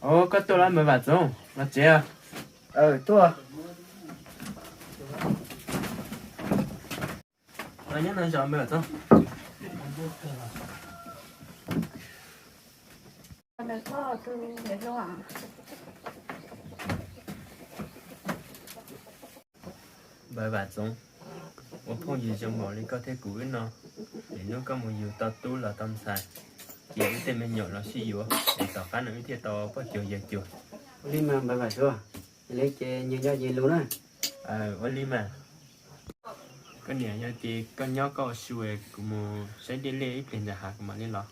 Ov, koj tuaj los npawg Vam Txoov, los tsev. Tuaj. Nyob no zos npawg Vam Txoov. Npawg Vam Txoov, ua phooj ywg zoo npaum li koj thiab kuv wb no, lwm hnub koj mus yug tau tub los tau ntxhais, ces wb tej me nyuam los sib yuav es tom qab no wb thiaj tau poj cuag yawg cuag. Ua li mas npawg Vam Txoov, yog li ces nyias nco nyias lus na. Ua li mas. Koj niam, yog ces koj nyob koj ua su, kuv mus saib dej liaj ib pliag ntawm hav kuv mam li los.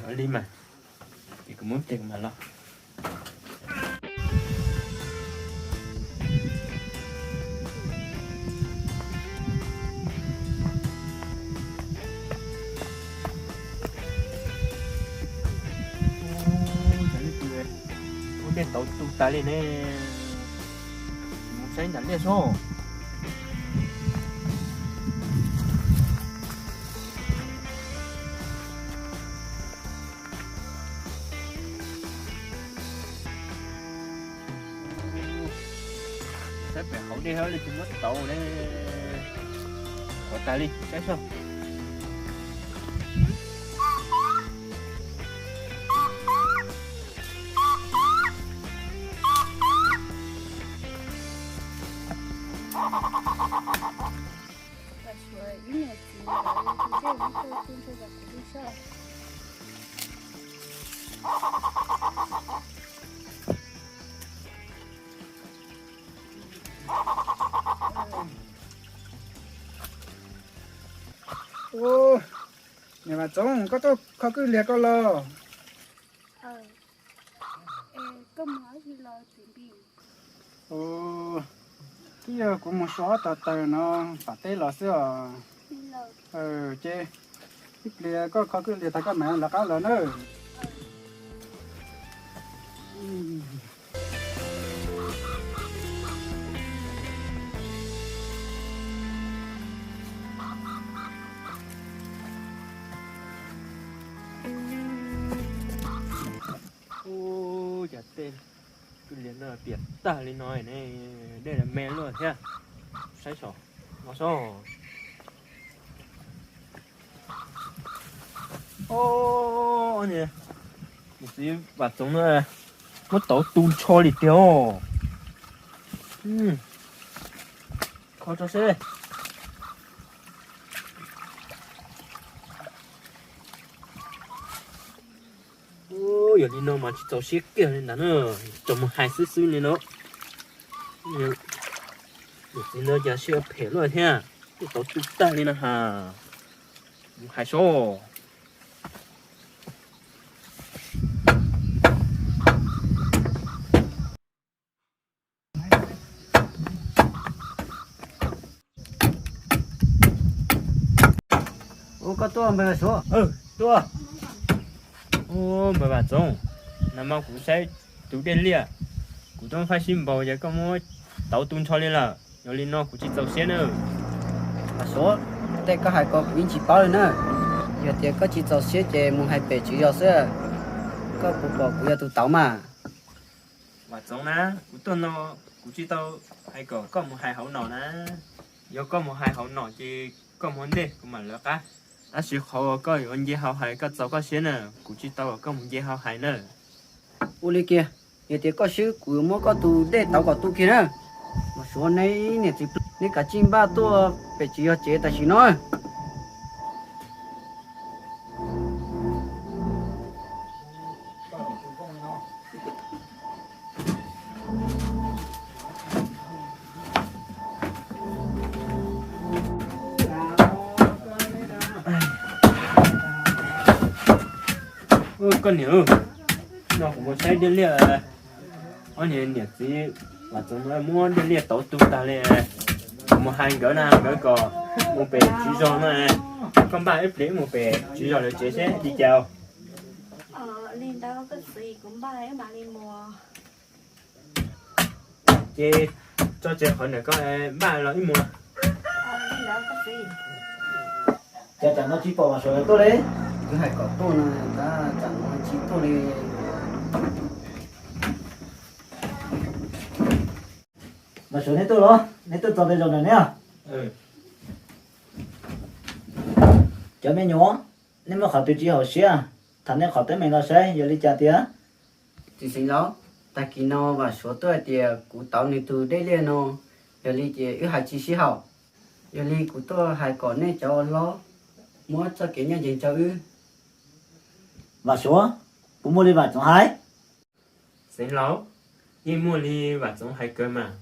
Ua li mas, ces kuv mus ib pliag kuv mam los. Ua dej tauv tu tas li ne. Mus saib nram liaj soj. Saib pem hauv dej hab li tus muab tauv ne. Qhuav tas li, saib soj. Niam Vam Txoov, koj tuaj kho kwj liag koj los? Twb yog kuv mus so ob tog taws no pam teb los xwb os. Ces ib pliag koj kho kwj liag tag koj mam lawv qab los nawb. Ub, cas tej kwj liag no piam tag li no ne, dej me luaj thiab. Saib soj, no soj. Ub, niam txiv Vam Txoov no muab tauv tu nrho li tiag os. Kho tso seb. Ub, yog li no mas tsis txaus siab kiag li ntag na, tsuas mus hais xwb xwb li no. Niam txiv no cas siab phem luaj thiab, tej tauv tu tag li no ha. Mus hais seb. Ub, koj tuaj npawg Vam Txoov. Tuaj. Ub, npawg Vam Txoov, nag hmo kuv saib tus dej liaj, kuv twb faib sib npaug ces koj muab tauv tu nrho li lawm. Yog li no kuv tsis txaus siab na. Vam Txoov, tej koj hais ko kuv yeej tsis paub li na. Yog tias koj tsis txaus siab ces mus hais pem tswv zos xwb. Koj puas pom kuv yog tus tauv mas? Vam Txoov na, kuv tuaj no kuv tsis tau hais kom koj mus hais hauv no na. Yog koj mus hais hauv no ces koj mus ua ntej kuv mam lawv qab. Tab sis qhov uas koj yuav nce hauv hais koj txaus koj siab na, kuv tsis tau kom koj mus nce hauv hais na. Ua li kiag, yog tias koj swb kuv yuav muab koj tus dej tauv kom tu kiag na. Mas suav neb niam txiv, neb kav tsij npaj tuaj pem tsis yog tsev tam sim no. Koj niam, no kuv mus saib dej liaj, ob niag niam txiv Vam Txoov muab dej liaj tauv tu tag li. Kuv mus hais nkawd na, nkawd kom mus pem tswv zos no. Koj npaj ib pliag mus pem tswv zos lawv tsev seb li cas. Ces tso tseg qhov ntawm koj, npaj los wb mus. Cas tam no tsis pom Vam Txoov tuaj li? Twb hais kom tuaj no tab tsam no tsis tuaj li. Mas Suav, neb tuaj los? Neb tuaj txog pes zaum ntawm neb? Cov me nyuam, neb muaj qhov twg tsis haum siab, tham nej qhov teeb meem los saib yog li cas tiag. Txiv xeev laus, tag kis no Vam Suav tuaj hais tias kuv tauv nws tus dej liaj no, yog li ces wb hais tsis sib haum. Yog li kuv tuaj hais kom nej cov hlob muab txoj kev ncaj ncees rau wb. Vam Suav, puas muaj li Vam Txoov hais? Xeev laus, yeej muaj li Vam Txoov hais kawg mas.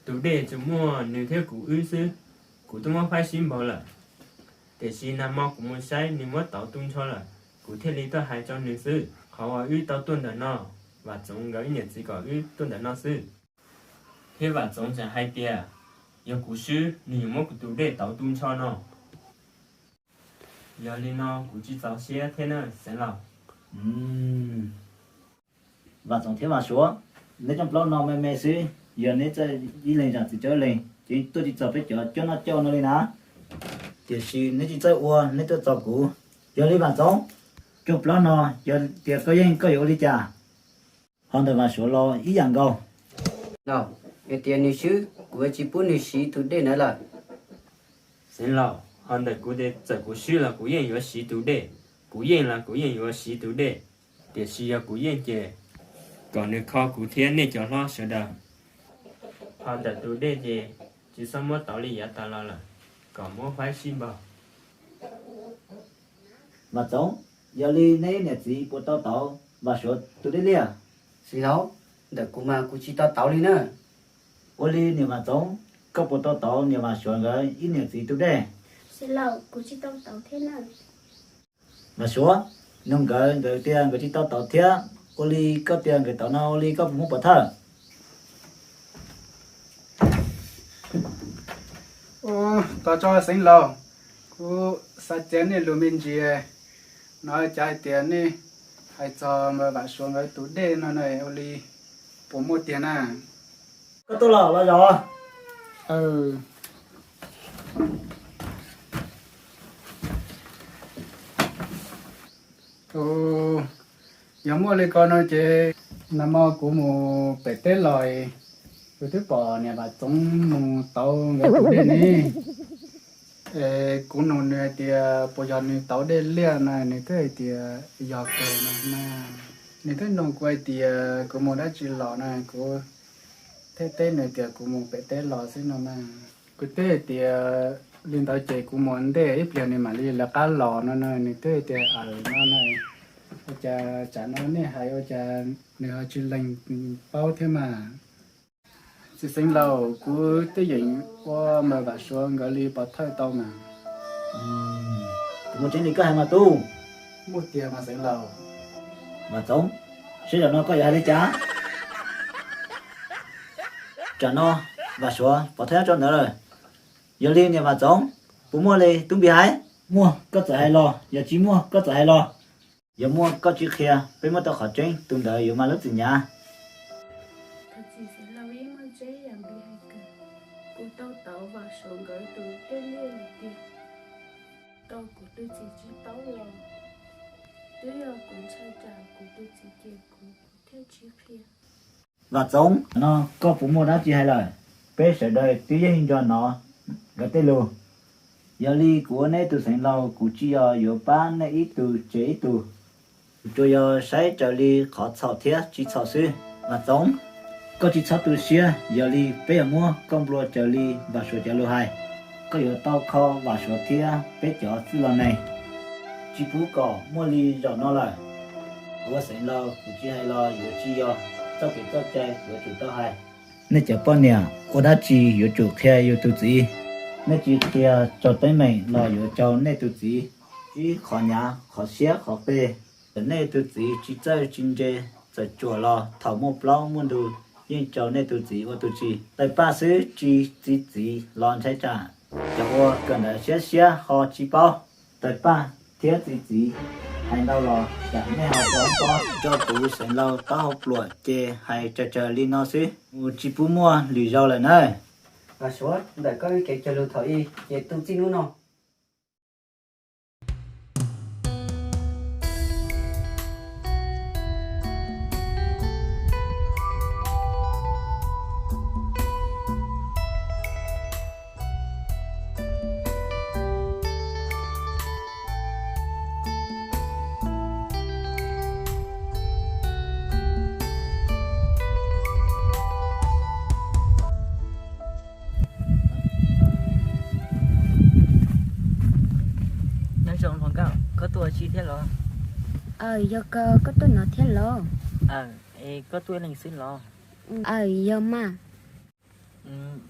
Tus dej tsuas muaj nws thiab kuv wb xwb. Kuv twb muab faib sib npaug lawm, tiam sis nag hmo kuv mus saib nws muab tauv tu nrho lawm, kuv thiaj li tuaj hais rau nws xwb. Qhov uas wb tau tuaj ntawm no, Vam Txoov nkawd ib niam txiv kom wb tuaj ntawm no xwb. Thiab Vam Txoov tseem hais tias yog kuv swb nws yuav muab kuv tus dej tauv tu nrho no. Yog li no kuv tsis txaus siab thiab na xeev laus. Vam Txoov thiab Vam Suav, neb coj plaub no me me xwb, yog neb txawj ib leeg zam txim rau ib leeg ces tuaj tsis txog peb cov cuab noj coj no li na. Tiam sis neb tsis txawj ua, neb tuaj txog kuv. Yog li Vam Txoov, coj plaub no, yog tias koj yeej koj yuav ua li cas? Ho ntawm Vam Suav los ib yam nkaus. Yog tias nws swb, kuv yuav tsis pub nws siv tus dej ntawd lawm. Xeev laus, ho ntawm kuv ces txawm kuv swb los kuv yeej yuav siv tus dej, kuv yeej los kuv yeej yuav siv tus dej. Tiam sis yog kuv yeej ces kom nws kho kuv thiab nej cov hlob sawv daws. Ho ntawm tus dej ces tsis txhob muab tauv li yav tas los lawm, kom muab faib sib npaug. Vam Txoov, yog li neb niam txiv puas tau tauv Vam Suav tus dej liaj? Xeev laus, ntawm kuv mas kuv tsis tau tauv li na. Ua li niam Vam Txoov, koj puas tau tauv niam Vam Suav nkawd ib niam txiv tus dej? Xeev laus, kuv tsis tau tauv thiab na. Vam Suav, nug nkawd, nkawd tias nkawd tsis tau tauv thiab, ua li koj tias nkawd tauv no ua li koj puas muaj pov thawj? Tos tso xeev laus, kuv xav cav nej lus me ntsis no, cas hais tias nej hais txog Vam Suav nkawd tus dej no na, ua li puas muaj tiag na? Koj tuaj los los zos. Yog muaj li ko no ces nag hmo kuv mus pem teb los, kuv twb pom niam Vam Txoov mus tauv nkawd tus dej ne. Es kuv nug nws hais tias puas yog nws tauv dej liaj na, nws twb hais tias yog kawg no na. Nws twb nug kuv hais tias kuv mus dab tsi los na, kuv thiaj teb nws tias kuv mus pem teb los xwb no na. Kuv twb hais tias li ntawd ces kuv mus ntej ib pliag nws mam li lawv qab los no na, nws twb hais tias aws no na. Ua cas tsam no nej hais ua cas nws ho tsis lees paub thiab mas. Txiv xeev laus, kuv twb yeem ua Vam Suav nkawd li pov thawj tau mas. Kuv muaj tseeb li koj hais mas tub. Muaj tiag mas xeev laus. Vam Txoov, seb zaum no koj yuav hais li cas? Tsam no Vam Suav pov thawj nyob rau ntawd lawm. Yog li niam Vam Txoov, puas muaj li tub npis hais? Muaj koj txawm hais los, yog tsis muaj koj txawm hais los. Yog muaj koj tsis qhia, peb muab tau qhov tseeb tus ntawd yuav mag lub txim hnyav. Thov txim xeev laus, yeej muaj tseeb yam npis hais kawg. Kuv tau tauv Vam Suav nkawd tus dej liaj lawm tiag, rau kuv tus txiv tsis paub los twb yog kuv ntshai tsam kuv tus txiv cem kuv, kuv thiaj tsis qhia. Vam Txoov, no koj puas muaj dab tsi hais lawm? Peb sawv daws twb yeej nco hnov nkawd tej lus. Yog li kuv ua neb tus xeev laus, kuv tsis yog yuav pab nej ib tug tseg ib tug, kuv tsuas yog saib raws li qhov txhaum thiab tsis txhaum xwb. Vam Txoov, koj tsis txhob tu siab, yog li peb yuav muab koj nplua raws li Vam Suav cov lus hais. Koj yuav tau kho Vam Suav thiab peb cov txwj laus neeg, tsis pub kom muaj li zaum no lawm. Kuv ua xeev laus kuv tsis hais los yuav tsis yog, txoj kev txoj cai kuv yuav tsum tau hais. Nej cov poj niam ua dab tsi yuav tsum qhia yus tus txiv. Nej tsis qhia raug teeb meem los yuav raug nej tus txiv ib qhov hnyav qhov siab qhov qe. Txawm nej tus txiv tsis txawj tsis ntse, txawm ruam los thaum muaj plaub muaj ntug yeej raug nej tus txiv ua tus tsis. Tawg paj xwb tsis txi txiv los ntshai tsam cov ua kawm ntawv siab siab ho tsis paub. Tawg paj thiab txi txiv hais ntau los tsam nej ho tsis paub. Nco kuv xeev laus taub hau pluam ces hais raws raws li no xwb, mus tsis pub muaj lwm zaus lawm nawb. Vam Suav, ntawm koj kev cog lus thaum ub ces tu txij hnub no. Koj tuaj ua si thiab los? Aw, yog kawg, koj tuaj no thiab los? Aw, es koj tuaj ib leeg xwb los? Aw, yog mas.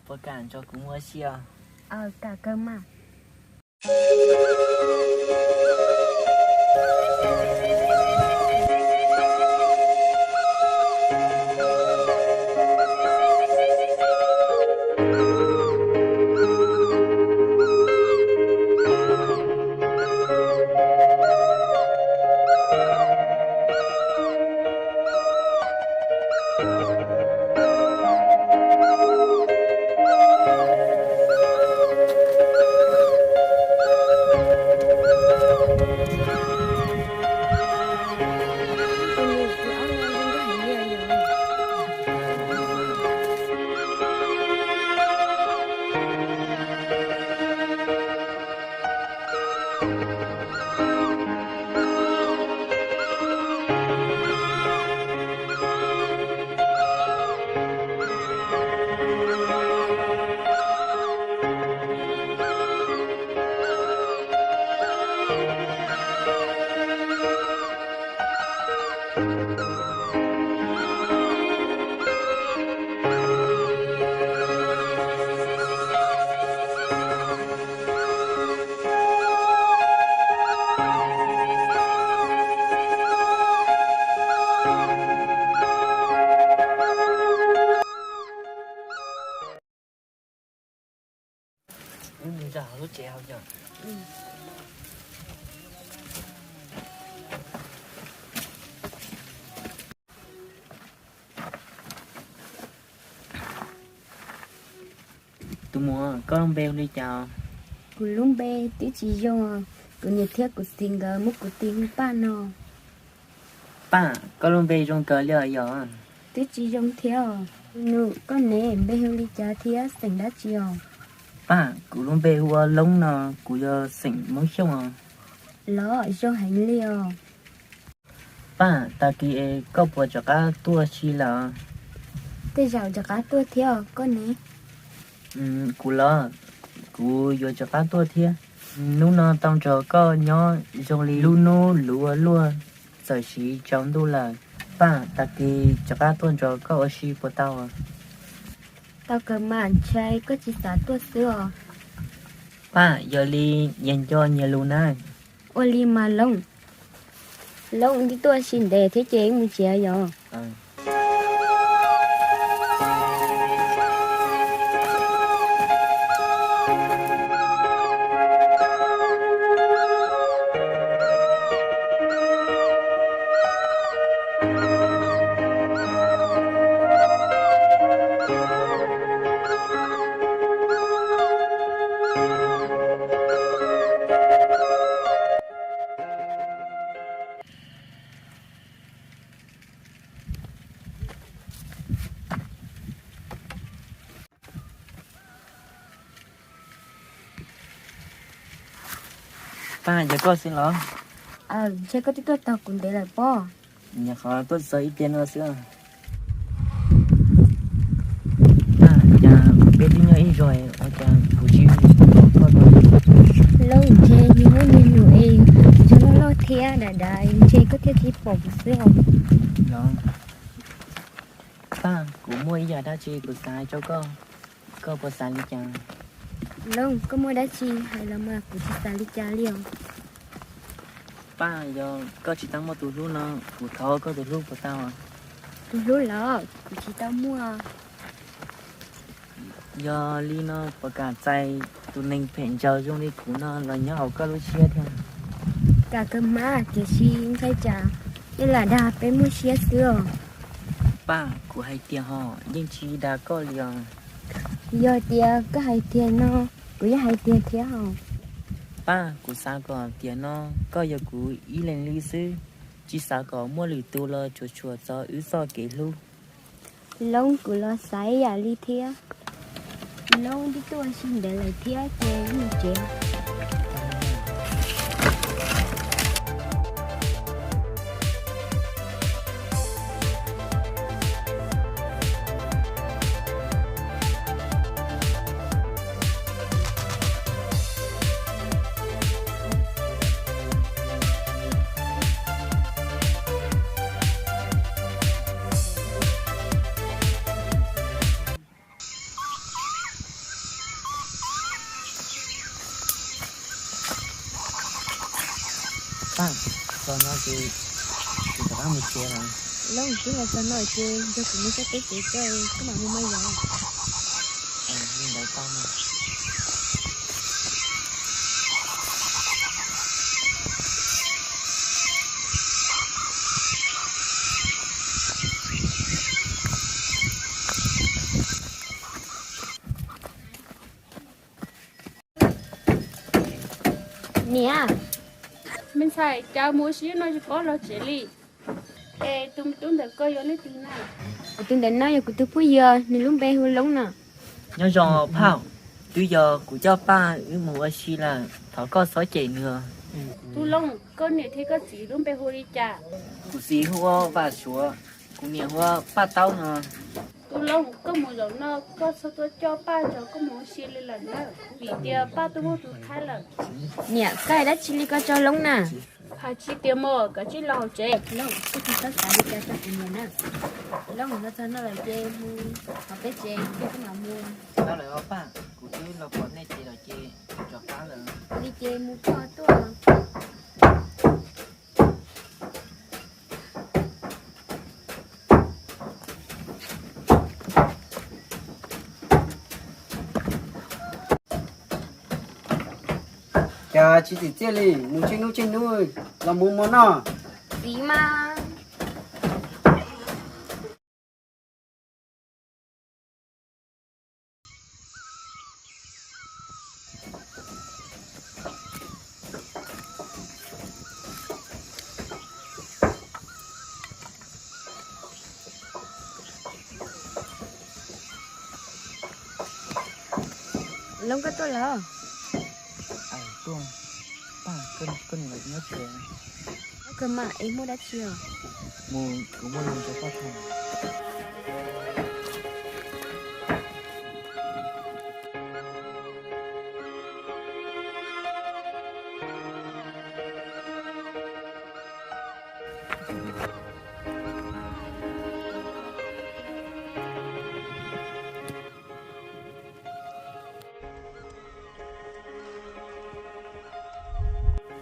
Puas kam nrog kuv mus ua si os? Aw, kam kawg mas. Tus muam, koj lub npe hu li cas? Kuv lub npe twb tsis zoo, kuv niam thiab kuv txiv nkawd muab kuv tis hu Paj no. Paj, koj lub npe zoo kawg li os yog? Twb tsis zoo thiab. Nus, koj ne, npe hu li cas thiab xeem dab tsi os? Paj, kuv lub npe hu ua Loob no, kuv yog xeem Hmoob Xyooj os. Los zoo heev li os. Paj, tag kis es koj puas rov qab tuaj ua si lawm? Tej zaum rov qab tuaj thiab os, koj ne? Kuv los, kuv yuav rov qab tuaj thiab. Hnub no tau nrog koj nyob zoo li lub hnub luv ua luaj, txawm siv tsaus ntuj lawm. Paj, tag kis rov qab tuaj nrog koj ua si puas tau? Tau kawg mas, ntshai koj tsis xav tuaj xwb os. Paj, yog li nyias nco nyias lus na. Ua li mas Loob. Loob, wb tuaj ua si ntev thiab ces wb mus tsev yom. Paj, yog koj xwb los? Aw, ntshe koj twb tuaj tau kuv ntev lawm pob. Nyuam qhuav tuaj txog ib pliag no xwb. Paj, cas peb twb nyob ib zaug ua cas kuv tsis pom koj tau? Loob, ntshe nyias hnub nyias num es yog loj loj thiab dav dav ntshe koj thiaj tsis pom kuv xwb os. Paj, kuv muaj ib yam dab tsi kuv xav hais rau koj, koj puas xav li cas? Loob, koj muaj dab tsi hais los mas kuv tsis xav li cas li os. Paj, yog koj tsis tau muaj tus hlub no, kuv thov koj tus hlub puas tau? Tus hlub los kuv tsis tau muaj. Yog li no puas kam txais tus neeg phem ntsaws zoo li kuv no los nyob hauv koj lub siab thiab? Kam kawg mas, tiam sis ntshai tsam peb lam dag peb muaj siab xwb os. Paj, kuv hais tiag hos, yeej tsis dag koj li os. Yog tias koj hais tiag no, kuv yeej hais tiag thiab hos. Paj, kuv xav kom tiam no koj yog kuv ib leeg li xwb, tsis xav kom muaj lwm tus los tsuas tshuam txog wb txoj kev hlub. Loob, kuv los xav ib yam li thiab. Loob, twb tuaj ua si ntev lawm thiab ces wb mus tsev. Txog no ces kuv rov qab mus tsev lawm. Loob, twb los txog no ces nrog kuv mus saib peb tsev tso, koj mam mus mas yom. Li ntawd tau mas. Niam, me ntxhais, cas mus ua si no tsis paub los tsev li? Es tus me tub ntawm koj yog leej twg na? Tus ntawm no yog kuv tus phooj ywg, nws lub npe hu Loob no. Nyob zoo phauj, twb yog kuv coj Paj wb mus ua si lawm, thov koj txhob cem nws. Tub Loob, koj niam thiab koj txiv lub npe hu li cas? Kuv txiv hu ua Vam Suav, kuv niam hu ua Paj Taub no. Tub Loob, koj mus zaum no koj txhob tuaj coj Paj nrog koj mus ua si li lawm na, vim tias Paj twb muaj tus qhaib lawm. Niam, koj hais dab tsi li ko rau Loob na? Hais tsis tias mus, koj cia li los hauv tsev. Loob, koj tsis txhob xav li cas rau kuv niam na. Loob, los txog no lawm ces mus hauv peb tsev, koj mam mus. Tau lawm os Paj, kuv twb los pom nej tsev lawm ces kuv rov qab lawm. Li ces mus koj tuaj. Cas tsis txim txiaj li, mus tsheej hnub tsheej hnub los mus hmo noj. Txiv mas. Loob, koj tuaj lawm. Tuaj, Paj, koj niam los nyob tsev. Koj mas es muaj dab tsi os? Mus, kuv muaj lus nrog koj tham.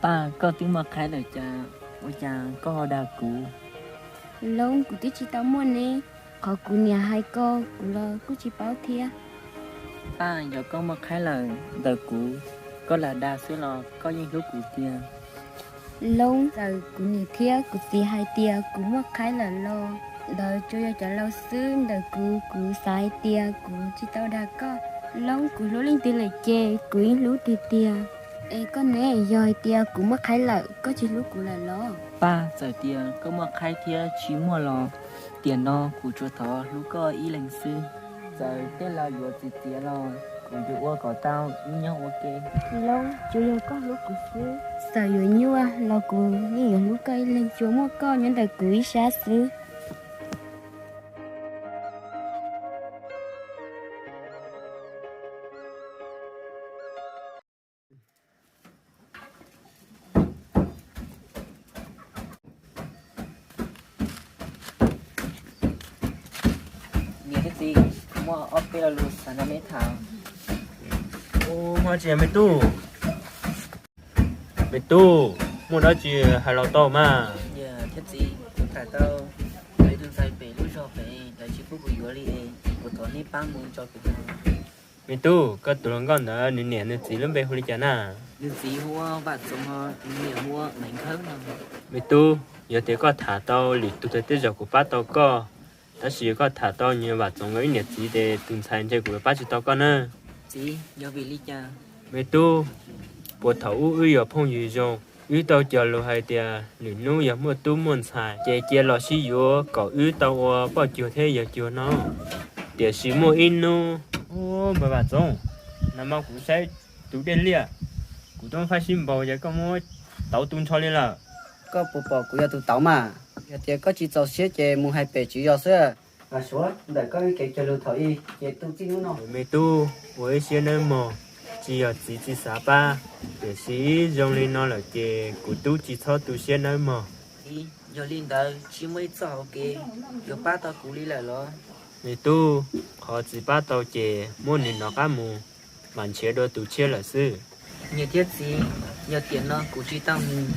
Paj, koj twb muaj qhaib lawm cas, ua cas koj ho dag kuv? Loob, kuv twb tsis tau muaj ne, qhov kuv niam hais ko kuv los kuj tsis paub thiab. Paj, yog koj muaj qhaib lawm ntawm kuv, koj lam dag xwb los koj yeej hlub kuv tiag. Loob, txawm kuv niam thiab kuv txiv hais tias kuv muaj qhaib lawm los ntawd tsuas yog cov laus xwb, ntawm kuv, kuv xav hais tias kuv tsis tau dag koj. Loob, kuv hlub leej twg lawm ces kuv yeej hlub tiag tiag. Es koj ne, yog hais tias kuv muaj qhaib lawm koj tsis hlub kuv lawm los? Paj, txawm tias koj muaj qhaib thiab tsis muaj los, tiam no kuv tsuas thov hlub koj ib leeg xwb. Txawm tej laus yuav txwv txiav los kuv yuav ua kom tau wb nyob ua ke. Loob, tsuas yog koj hlub kuv xwb, txawm yuav nyuaj los kuv yeej yuav hlub koj ib leeg, tsuas muaj koj nyob ntawm kuv ib sab xwb. Niam thiab txiv, kuv muaj ob peb lo lus xav nrog neb tham. Ua, muaj dab tsi me tub? Me tub, muaj dab tsi hais los tau mas. Niam thiab txiv, kuv tham tau ib tug ntxhais pem lub zos pem, lawv tsis pub kuv yuav li es kuv thov nej pab mus tso kuv. Me tub, koj tus hluas nkauj ntawd nws niam nws txiv lub npe hu li cas na? Nws txiv hu ua Vam Txoov, nws niam hu ua Maiv Nkhawb no. Me tub, yog tias koj tham tau lwm tus twg tej zaum kuv pab tau koj, tab sis yog koj tham tau nws Vam Txoov nkawd ib niam txiv ces tus ntxhais ntshe kuv pab tsis tau koj na. Txiv, yog vim li cas? Me tub, puag thaum ub wb yog phooj ywg zoo, wb tau cog lus hais tias lwm hnub yog muaj tub muaj ntxhais ces cia los sib yuav kom wb tau ua poj cuag thiab yawg cuag no. Tiam sis muaj ib hnub, ua, npawg Vam Txoov, nag hmo kuv saib tus dej liaj, kuv twb faib sib npaug ces koj muab tauv tu nrho li lawm. Koj puas pom kuv yog tus tauv mas? Yog tias koj tsis txaus siab ces mus hais pem tswv zos xwb. Vam Suav, ntawm koj kev cog lus thaum ub ces tu txij hnub no. Me tub, ua ib siab nawb mog, tsis yog txiv tsis xav pab, tiam sis zoo li no lawm ces kuv tub tsis txhob tu siab nawb mog. Txiv, yog li ntawd tsis muaj ib txoj hauv kev yuav pab tau kuv li lawm los? Me tub, qhov txiv pab tau ces muab nws nov qab mus, mam nrhiav dua tus tshiab lawm xwb. Niam thiab txiv, yog tiam no kuv tsis tau mus,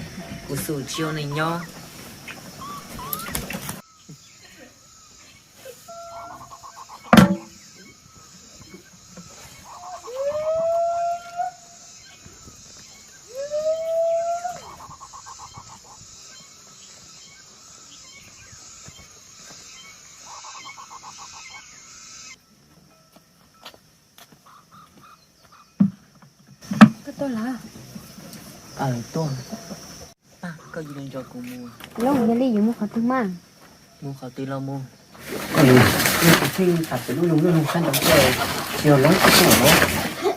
kuv Tus xum tsis ua neeg nyob. Koj tuaj lawm? Aws, tuaj. Pab, koj yuav li nco kuv mus. Loob, yog li yuav mus qhov twg mas? Mus qhov twg los mus. Koj niam, nej kuv pheej tham pem lub lug lub lug sab nraud, tsis yog loob tsis tuaj los?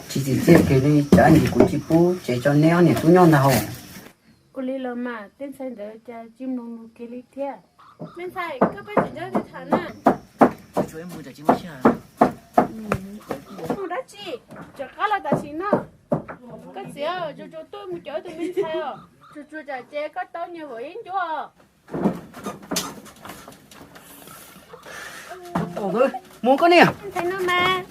Tsis txim txiaj kiag li, tsam ntsis kuv tsis pub tsev tso neb ob niam tub nyob ntag hos. Ua li los mas, tej ntxhais ntawd cas tsis mloog lus kiag li thiab. Me ntxhais, koj pheej tsis nco tham na. Mus dab tsi? Tseem qab los tam sim no. Koj txiv, tsuas tsuas tuaj mus cov tus me ntxhais os, tsuas tsuas tsam ces koj tau nyias vauv yeeb ncuab os. Mus koj niam. Ntxhais no mas.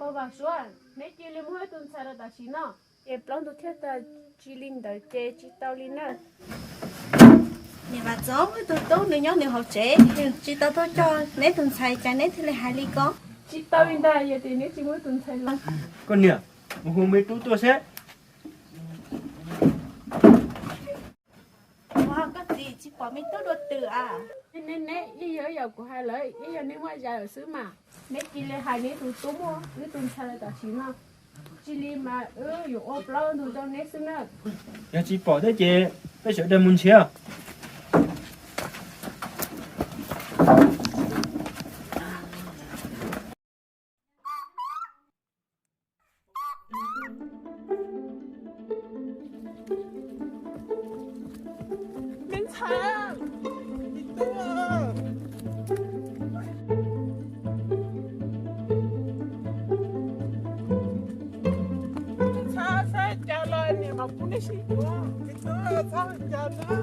Pog Vam Suav, neb cia li muab ib tug ntxhais los tam sim no, ces plaub ntug thiaj tag, tsis li ntawd ces tsis tau li na. Niam Vam Txoov, wb tus tub nws nyob nws hauv tsev, nws tsis tau tuaj coj neb tus ntxhais, cas neb thiaj li hais li ko? Tsis tau li ntag, yog tias neb tsis muab tus ntxhais los. Koj niam, mus hu me tub tuaj seb. Ua, koj txiv, tsis pom me tub dua twm a? Neb, neb, ib yam kuv hais lawm, ib yam neb muaj zaj lawm xwb mas. Neb cia li hais neb tus tub muab wb tus ntxhais los tam sim no, tsis li mas wb yuav ua plaub ntug rau neb xwb na. Yog tsis pom thiab ces peb sawv daws mus nrhiav. Me ntxhais, me tub, me ntxhais, txhob cas los niam mam pub neb sib yuav, me tub, txhob cas na.